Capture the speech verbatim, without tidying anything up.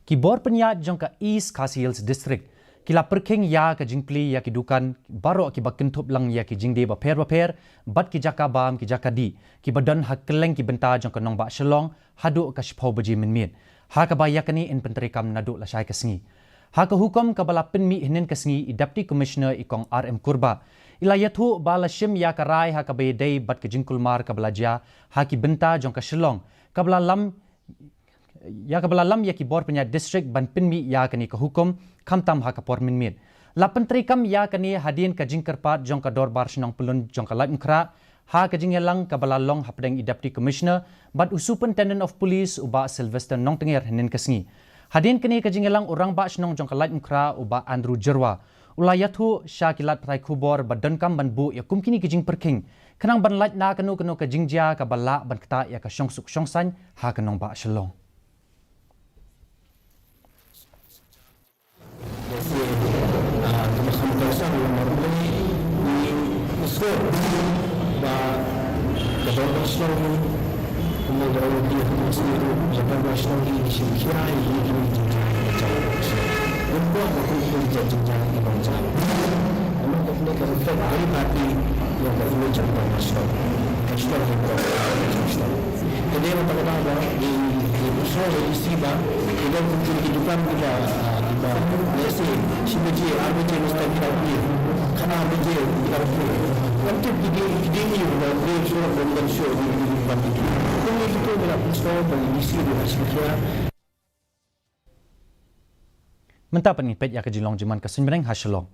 Ki bor pynïaid jong ka East Khasi Hills District ki la pyrkhing ïa ka jingplie ïa ki dukan baroh kiba kynthup lang ïa ki jingdie bapher bapher bad ki jaka bam ki jaka dih kiba don ha kylleng ki bynta jong ka nongbah Shillong haduh ka shiphew baje mynmiet, ha kaba ïa kane yn pyntreikam naduh lashai ka sngi. Ha ka hukum kaba la pynmih hynnin ka sngi, i Deputy Commissioner i Kong R M Kurbah i la ïathuh ba la shim ïa ka rai ha kaba ïadei bad ka jingkulmar kaba la jia ha ki bynta jong ka Shillong, kaba la lam ïa kaba la lam ïa ki bor pynïaid district ban pynmih ïa kane ka hukum khamtam ha ka por mynmiet. La pyntreikam ïa kane hadien ka jingkyrpad jong ka Dorbar Shnong Pyllun jong ka Laitumkhrah ha ka jingïalang kaba la long hapdeng i Deputy Commissioner bad u Superintendent of Police u Bah Sylvester Nongtnger hynnin ka sngi. Hadien kane ka jingïalang, u Rangbah Shnong jong ka Laitumkhrah u Bah Andrew Jyrwa u la ïathuh sha ki lad pathai khubor ba donkam ban buh ïa kum kine ki jingpyrkhing khnang ban lait na kano kano ka jingjia kaba lah ban ktah ïa ka shongsuk shongsaiñ ha ka nongbah Shillong. Ka dei na kata ka daw ba i, i, i shnong i D C ba i don ki, ki dukan kiba, ah, kiba, let's say, shi baje, ar baje mynstep ki dang plie, khatphra baje ki dang plie. Kam tip ki dei, ki dei ki ba plie shuh ba ym don shuh ki, ki dukan ki. Kum ne kito ki la pynsngew ba i D C ba i shim khia. Mynta pat ngin peit ïa ka jinglong jingman ka suiñ bneng ha Shillong.